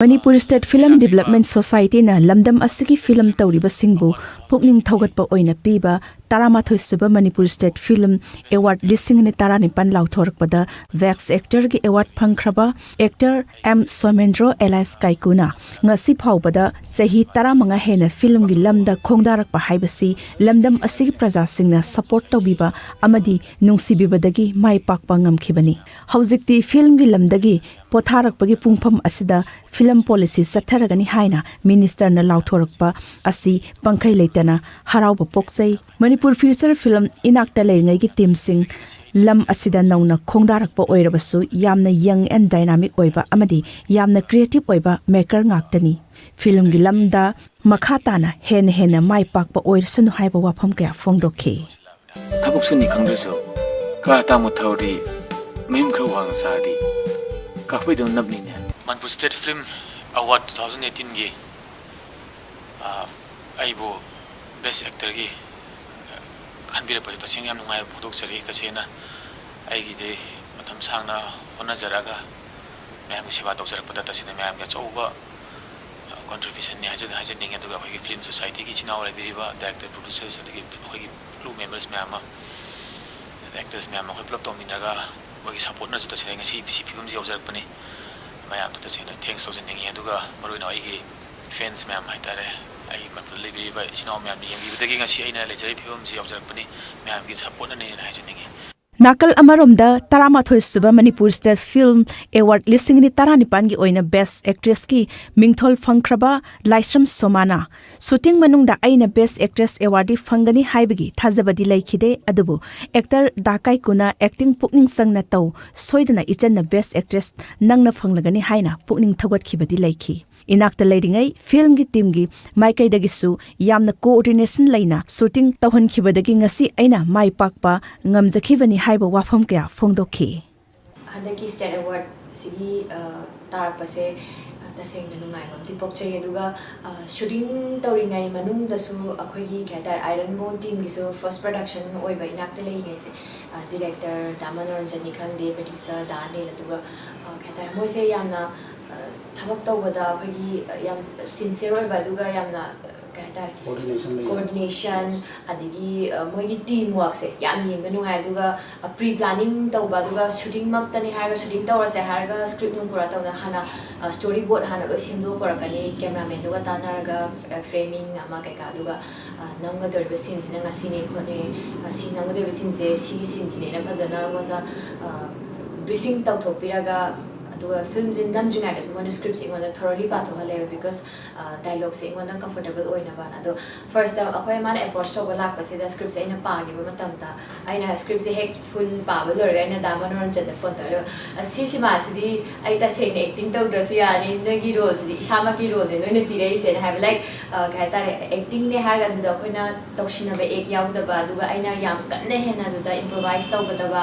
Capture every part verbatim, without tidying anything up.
Manipur state film development ꯁꯣꯁꯥꯏꯇꯤꯅ ꯂꯝꯗꯝ ꯑꯁꯤꯒꯤ film ꯇꯧꯔꯤꯕꯁꯤꯡꯕꯨ ꯄꯨꯛꯅꯤꯡ ꯊꯧꯒꯠꯄ ꯑꯣꯏꯅ ꯄꯤꯕ ꯇꯔꯥꯃꯥꯊꯣꯏ ꯁꯨꯕ ꯃꯅꯤꯄꯨꯔ ꯁ꯭ꯇꯦꯠ ꯐꯤꯂꯝ ꯑꯦꯋꯥꯔꯗ ꯂꯤꯁꯤꯡ ꯑꯅꯤ ꯇꯔꯥꯅꯤꯄꯥꯟ ꯂꯥꯎꯊꯣꯔꯛꯄꯗ ꯕꯦꯁ꯭ꯠ ꯑꯦꯛꯇꯔꯒꯤ ꯑꯦꯋꯥꯔꯗ ꯐꯪꯈ꯭ꯔꯕ ꯑꯦꯛꯇꯔ ꯑꯦꯝ ꯁꯣꯃꯦꯟꯗ꯭ꯔꯣ ꯑꯦꯂꯥꯏꯁ ꯀꯥꯏꯀꯨꯅ ꯉꯁꯤ ꯐꯥꯎꯕꯗ ꯆꯍꯤ ꯇꯔꯥꯃꯉꯥ ꯍꯦꯟꯅ ꯐꯤꯂꯝꯒꯤ ꯂꯝꯗ ꯈꯣꯡꯗꯥꯔꯛꯄ ꯍꯥꯏꯕꯁꯤ ꯂꯝꯗꯝ ꯑꯁꯤꯒꯤ ꯄ꯭ꯔꯖꯥꯁꯤꯡꯅ ꯁꯄꯣꯔꯠ ꯇꯧꯕꯤꯕ ꯑꯃꯗꯤ ꯅꯨꯡꯁꯤꯕꯤꯕꯗꯒꯤ ꯃꯥꯏ ꯄꯥꯛꯄ ꯉꯝꯈꯤꯕꯅꯤ꯫ ꯍꯧꯖꯤꯛꯇꯤ ꯐꯤꯂꯝꯒꯤ ꯂꯝꯗꯒꯤ ꯄꯣꯊꯥꯔꯛꯄꯒꯤ ꯄꯨꯡꯐꯝ ꯑꯁꯤꯗ ꯐꯤꯂꯝ ꯄꯣꯂꯤꯁꯤ ꯆꯠꯊꯔꯒꯅꯤ ꯍꯥꯏꯅ ꯃꯤꯅꯤꯁꯇꯔꯅ ꯂꯥꯎꯊꯣꯔꯛꯄ ꯑꯁꯤ ꯄꯪꯈꯩ ꯂꯩꯇꯅ ꯍꯔꯥꯎꯕ ꯄꯣꯛꯆꯩ꯫ ꯃꯅꯤꯄꯨꯔ ꯐꯤꯆꯔ ꯐꯤꯂꯝ ꯏꯅꯥꯛꯇ ꯂꯩꯔꯤꯉꯩꯒꯤ ꯇꯤꯝꯁꯤꯡ ꯂꯝ ꯑꯁꯤꯗ ꯅꯧꯅ ꯈꯣꯡꯗꯥꯔꯛꯄ ꯑꯣꯏꯔꯕꯁꯨ ꯌꯥꯝꯅ ꯌꯪ ꯑꯦꯟ ꯗꯥꯏꯅꯥꯃꯤꯛ ꯑꯣꯏꯕ ꯑꯃꯗꯤ ꯌꯥꯝꯅ ꯀ꯭ꯔꯤꯌꯦꯇꯤꯚ ꯑꯣꯏꯕ ꯃꯦꯀꯔ ꯉꯥꯛꯇꯅꯤ꯫ ꯐꯤꯂꯝꯒꯤ ꯂꯝꯗ ꯃꯈꯥ ꯇꯥꯅ ꯍꯦꯟꯅ ꯍꯦꯟꯅ ꯃꯥꯏ ꯄꯥꯛꯄ ꯑꯣꯏꯔꯁꯅꯨ ꯍꯥꯏꯕ ꯋꯥꯐꯝ ꯀꯌꯥ ꯐꯣꯡꯗꯣꯛꯈꯤ꯫ ꯊꯕꯛ ꯁꯨꯅꯤ ꯈꯪꯗ꯭ꯔꯁꯨ ꯀꯥꯔ ꯇꯥꯡꯕ ꯊꯧꯔꯗꯤ ꯃꯌꯨꯝ ꯈꯔ ꯋꯥꯡꯅ ꯁꯥꯔꯗꯤ ꯀꯥꯈꯣꯏꯗꯧꯅ ꯅꯞꯅꯤꯅꯦ꯫ Manipur state film award two thousand ꯑꯩꯠꯇꯤꯟꯒꯤ ꯑꯩꯕꯨ ꯕꯦꯁ꯭ꯠ ꯑꯦꯛꯇꯔꯒꯤ ꯈꯟꯕꯤꯔꯛꯄꯁꯦ ꯇꯁꯦꯡꯅ ꯌꯥꯝ ꯅꯨꯡꯉꯥꯏꯕ ꯐꯣꯡꯗꯣꯛꯆꯔꯤ꯫ ꯇꯁꯦꯡꯅ ꯑꯩꯒꯤꯗꯤ ꯃꯇꯝ ꯁꯥꯡꯅ ꯍꯣꯠꯅꯖꯔꯛꯑꯒ ꯃꯌꯥꯝꯒꯤ ꯁꯦꯕꯥ ꯇꯧꯖꯔꯛꯄꯗ ꯇꯁꯦꯡꯅ ꯃꯌꯥꯝꯒꯤ ꯑꯆꯧꯕ ꯀꯣꯟꯇ꯭ꯔꯤꯕ꯭ꯌꯨꯁꯟꯅꯤ ꯍꯥꯏꯖ ꯍꯥꯏꯖꯅꯤꯡꯉꯤ꯫ ꯑꯗꯨꯒ ꯑꯩꯈꯣꯏꯒꯤ ꯐꯤꯂꯝ ꯁꯣꯁꯥꯏꯇꯤꯒꯤ ꯏꯆꯤꯟ ꯏꯅꯥꯎ ꯂꯩꯕꯤꯔꯤꯕ ꯗꯥꯏꯔꯦꯛꯇꯔ, ꯄ꯭ꯔꯣꯗ꯭ꯌꯨꯁꯔꯁ, ꯑꯗꯒꯤ ꯑꯩꯈꯣꯏꯒꯤ ꯀ꯭ꯔꯨ ꯃꯦꯝꯕꯔꯁ ꯃꯌꯥꯝ ꯑꯃ, ꯑꯦꯛꯇꯔꯁ ꯃꯌꯥꯝ ꯑꯃ ꯑꯩꯈꯣꯏ ꯄꯨꯂꯞ ꯇꯧꯃꯤꯟꯅꯔꯒ ꯃꯣꯏꯒꯤ ꯁꯄꯣꯔꯠꯅꯁꯨ ꯇꯁꯦꯡꯅ ꯉꯁꯤ ꯁꯤ ꯐꯤꯕꯝꯁꯤ ꯌꯧꯖꯔꯛꯄꯅꯤ꯫ ꯃꯌꯥꯝꯗ ꯇꯁꯦꯡꯅ ꯊꯦꯡꯛꯁ ꯇꯧꯖꯅꯤꯡꯉꯤ꯫ ꯑꯗꯨꯒ ꯃꯔꯨꯑꯣꯏꯅ ꯑꯩꯒꯤ ꯐꯦꯟꯁ ꯃꯌꯥꯝ ꯍꯥꯏꯇꯥꯔꯦ, ꯑꯩꯒꯤ ꯃꯔꯛꯇ ꯂꯩꯕꯤꯔꯤꯕ ꯏꯆꯤꯟ ꯏꯅꯥꯎ ꯃꯌꯥꯝꯅ ꯌꯦꯡꯕꯤꯕꯗꯒꯤ ꯉꯁꯤ ꯑꯩꯅ ꯂꯩꯖꯔꯤꯕ ꯐꯤꯕꯝꯁꯤ ꯌꯧꯖꯔꯛꯄꯅꯤ꯫ ꯃꯌꯥꯝꯒꯤ ꯁꯄꯣꯔꯠꯅꯅꯦꯅ ꯍꯥꯏꯖꯅꯤꯡꯉꯤ꯫ ꯅꯥꯀꯜ ꯑꯃꯔꯣꯝꯗ ꯇꯔꯥꯃꯥꯊꯣꯏ ꯁꯨꯕ ꯃꯅꯤꯄꯨꯔ ꯁ꯭ꯇꯦꯠ ꯐꯤꯜꯝ ꯑꯦꯋꯥꯔꯗ ꯂꯤꯁꯤꯡ ꯑꯅꯤ ꯇꯔꯥꯅꯤꯄꯥꯟꯒꯤ ꯑꯣꯏꯅ ꯕꯦꯁ꯭ꯠ ꯑꯦꯛꯇ꯭ꯔꯦꯁꯀꯤ ꯃꯤꯡꯊꯣꯜ ꯐꯪꯈ꯭ꯔꯕ ꯂꯥꯏꯁ꯭ꯔꯝ ꯁꯣꯃꯥꯅ ꯁꯨꯇꯤꯡ ꯃꯅꯨꯡꯗ ꯑꯩꯅ ꯕꯦꯁ꯭ꯠ ꯑꯦꯛꯇ꯭ꯔꯦꯁ ꯑꯦꯋꯥꯔꯗꯤ ꯐꯪꯒꯅꯤ ꯍꯥꯏꯕꯒꯤ ꯊꯥꯖꯕꯗꯤ ꯂꯩꯈꯤꯗꯦ, ꯑꯗꯨꯕꯨ ꯑꯦꯛꯇꯔ ꯗꯥ ꯀꯥꯏꯀꯨꯅ ꯑꯦꯛꯇꯤꯡ ꯄꯨꯛꯅꯤꯡ ꯆꯪꯅ ꯇꯧ, ꯁꯣꯏꯗꯅ ꯏꯆꯟꯅ ꯕꯦꯁ꯭ꯠ ꯑꯦꯛꯇ꯭ꯔꯦꯁ ꯅꯪꯅ ꯐꯪꯂꯒꯅꯤ ꯍꯥꯏꯅ ꯄꯨꯛꯅꯤꯡ ꯊꯧꯒꯠꯈꯤꯕꯗꯤ ꯂꯩꯈꯤ꯫ ꯏꯅꯥꯛꯇ ꯂꯩꯔꯤꯉꯩ ꯐꯤꯜꯝꯒꯤ ꯇꯤꯝꯒꯤ ꯃꯥꯏꯀꯩꯗꯒꯤꯁꯨ ꯌꯥꯝꯅ ꯀꯣꯑꯣꯔꯗꯤꯅꯦꯁꯟ ꯂꯩꯅ ꯁꯨꯇꯤꯡ ꯇꯧꯍꯟꯈꯤꯕꯗꯒꯤ ꯉꯁꯤ ꯑꯩꯅ ꯃꯥꯏ ꯄꯥꯛꯄ ꯉꯝꯖꯈꯤꯕꯅꯤ ꯍꯥꯏꯕ ꯋꯥꯐꯝ ꯀꯌꯥ ꯐꯣꯡꯗꯣꯛꯈꯤ꯫ ꯍꯟꯗꯛꯀꯤ ꯁ꯭ꯇꯦꯠ ꯑꯦꯋꯥꯔꯗꯁꯤꯒꯤ, ꯑ, ꯇꯥꯔꯛꯄꯁꯦ, ꯑ, ꯇꯁꯦꯡꯅ ꯅꯨꯡꯉꯥꯏꯕ ꯑꯃꯗꯤ ꯄꯣꯛꯆꯩ꯫ ꯑꯗꯨꯒ, ꯑ, ꯁꯨꯇꯤꯡ ꯇꯧꯔꯤꯉꯩ ꯃꯅꯨꯡꯗꯁꯨ ꯑꯩꯈꯣꯏꯒꯤ, ꯀꯩ ꯍꯥꯏꯇꯥꯔꯦ, ꯑꯥꯏꯔꯟ ꯕꯣꯟ ꯇꯤꯝꯒꯤꯁꯨ ꯐꯥꯔꯁ ꯄ꯭ꯔꯗꯛꯁꯟ ꯑꯣꯏꯕ ꯏꯅꯥꯛꯇ ꯂꯩꯔꯤꯉꯩꯁꯦ, ꯑ, ꯗꯤꯔꯦꯛꯇꯔ ꯗꯥ ꯃꯅꯣꯔꯟꯖꯟꯅꯤ ꯈꯪꯗꯦ, ꯄ꯭ꯔꯗ꯭ꯌꯨꯁꯔ ꯗꯥ ꯑꯅꯤꯜ, ꯑꯗꯨꯒ, ꯑ, ꯀꯩ ꯍꯥꯏꯇꯥꯔꯦ, ꯃꯣꯏꯁꯦ ꯌꯥꯝꯅ, ꯑ, ꯊꯕꯛ ꯇꯧꯕꯗ ꯑꯩꯈꯣꯏꯒꯤ ꯌꯥꯝ ꯁꯤꯟꯁꯤꯌꯔ ꯑꯣꯏꯕ, ꯑꯗꯨꯒ ꯌꯥꯝꯅ ꯀꯩ ꯍꯥꯏꯇꯥꯔꯦ, Coordination ꯂꯩ꯫ Coordination, ꯑꯗꯒꯤ ꯑ, ꯃꯣꯏꯒꯤ ꯇꯤꯝ ꯋꯥꯔꯛꯁꯦ ꯌꯥꯝ ꯌꯦꯡꯕ ꯅꯨꯡꯉꯥꯏ꯫ ꯑꯗꯨꯒ ꯄ꯭ꯔꯤ ꯄ꯭ꯂꯥꯅꯤꯡ ꯇꯧꯕ, ꯑꯗꯨꯒ ꯁꯨꯇꯤꯡꯃꯛꯇꯅꯤ ꯍꯥꯏꯔꯒ, ꯁꯨꯇꯤꯡ ꯇꯧꯔꯁꯦ ꯍꯥꯏꯔꯒ ꯁ꯭ꯀ꯭ꯔꯤꯞ ꯅꯨꯡ ꯄꯨꯔꯛ ꯇꯧꯗꯅ ꯍꯥꯟꯅ ꯁ꯭ꯇꯣꯔꯤ ꯕꯣꯔꯗ ꯍꯥꯟꯅ ꯂꯣꯏ ꯁꯦꯝꯗꯣꯛꯑ ꯄꯨꯔꯛꯀꯅꯤ, ꯀꯦꯃꯦꯔꯥꯃꯦꯟꯗꯨꯒ ꯇꯥꯟꯅꯔꯒ, ꯐ꯭ꯔꯦꯃꯤꯡ ꯑꯃ ꯀꯩꯀꯥ꯫ ꯑꯗꯨꯒ ꯑ, ꯅꯝꯒꯗꯧꯔꯤꯕ ꯁꯤꯟꯁꯤꯅ ꯉꯁꯤꯅꯦ ꯈꯣꯠꯅꯦ, ꯑ, ꯁꯤ ꯅꯝꯒꯗꯧꯔꯤꯕ ꯁꯤꯟꯁꯦ ꯁꯤꯒꯤ ꯁꯤꯟꯁꯤꯅꯦꯅ ꯐꯖꯅ ꯑꯩꯉꯣꯟꯗ ꯕ꯭ꯔꯤꯐꯤꯡ ꯇꯧꯊꯣꯛꯄꯤꯔꯒ, ꯑꯗꯨꯒ ꯐꯤꯂꯝꯁꯦ ꯅꯝꯗ꯭ꯔꯤꯉꯩꯗꯁꯨ ꯃꯣꯏꯅ ꯁ꯭ꯀ꯭ꯔꯤꯞꯁꯦ ꯑꯩꯉꯣꯟꯗ ꯊꯣꯔꯣꯂꯤ ꯄꯥꯊꯣꯛꯍꯜꯂꯦꯕ, ꯕꯤꯀꯣꯁ ꯗꯥꯏꯂꯣꯛꯁꯦ ꯑꯩꯉꯣꯟꯗ ꯀꯝꯐꯣꯔꯇꯦꯕꯜ ꯑꯣꯏꯅꯕꯅ꯫ ꯑꯗꯣ ꯐꯥꯔꯁꯇ ꯑꯩꯈꯣꯏ ꯃꯥꯅ ꯑꯦꯄ꯭ꯔꯣꯆ ꯇꯧꯕ ꯂꯥꯛꯄꯁꯤꯗ ꯁ꯭ꯀ꯭ꯔꯤꯞꯁꯦ ꯑꯩꯅ ꯄꯥꯈꯤꯕ ꯃꯇꯝꯗ, ꯑꯩꯅ ꯁ꯭ꯀ꯭ꯔꯤꯞꯁꯦ ꯍꯦꯛ ꯐꯨꯜ ꯄꯥꯕ ꯂꯣꯏꯔꯒ ꯑꯩꯅ ꯗꯥ ꯃꯅꯣꯔꯟꯖꯟꯗ ꯐꯣꯟ ꯇꯧꯔꯒ, "ꯑꯁꯤ ꯁꯤꯃꯥꯁꯤꯗꯤ ꯑꯩ ꯇꯁꯦꯡꯅ ꯑꯦꯛꯇꯤꯡ ꯇꯧꯗ꯭ꯔꯁꯨ ꯌꯥꯅꯤ, ꯅꯣꯏꯒꯤ ꯔꯣꯜꯁꯤꯗꯤ ꯏꯁꯥꯃꯛꯀꯤ ꯔꯣꯜꯅꯦ ꯅꯣꯏꯅ ꯄꯤꯔꯛꯏꯁꯦꯅ" ꯍꯥꯏꯕ, ꯂꯥꯏꯛ, ꯀꯩ ꯍꯥꯏꯇꯥꯔꯦ, ꯑꯦꯛꯇꯤꯡꯅꯦ ꯍꯥꯏꯔꯒ ꯑꯗꯨꯗ ꯑꯩꯈꯣꯏꯅ ꯇꯧꯁꯤꯟꯅꯕ ꯑꯦꯛ ꯌꯥꯎꯗꯕ, ꯑꯗꯨꯒ ꯑꯩꯅ ꯌꯥꯝ ꯀꯟꯅ ꯍꯦꯟꯅ ꯑꯗꯨꯗ ꯏꯝꯄ꯭ꯔꯣꯚꯥꯏꯁ ꯇꯧꯒꯗꯕ,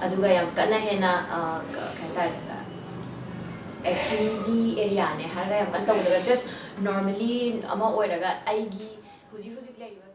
ꯑꯗꯨꯒ ꯌꯥꯝ ꯀꯟꯅ ꯍꯦꯟꯅ, ꯑ, ꯀ-, ꯀꯩ ꯍꯥꯏꯇꯥꯔꯦ, ꯑꯦꯛꯇꯤꯡꯒꯤ ꯑꯦꯔꯤꯌꯥꯅꯦ ꯍꯥꯏꯔꯒ ꯌꯥꯝ ꯀꯟꯅ ꯇꯧꯒꯗꯕ, ꯖꯁ ꯅꯣꯔꯃꯦꯂꯤ ꯑꯃ ꯑꯣꯏꯔꯒ ꯑꯩꯒꯤ ꯍꯧꯖꯤꯛ ꯍꯧꯖꯤꯛ ꯂꯩꯔꯤꯕ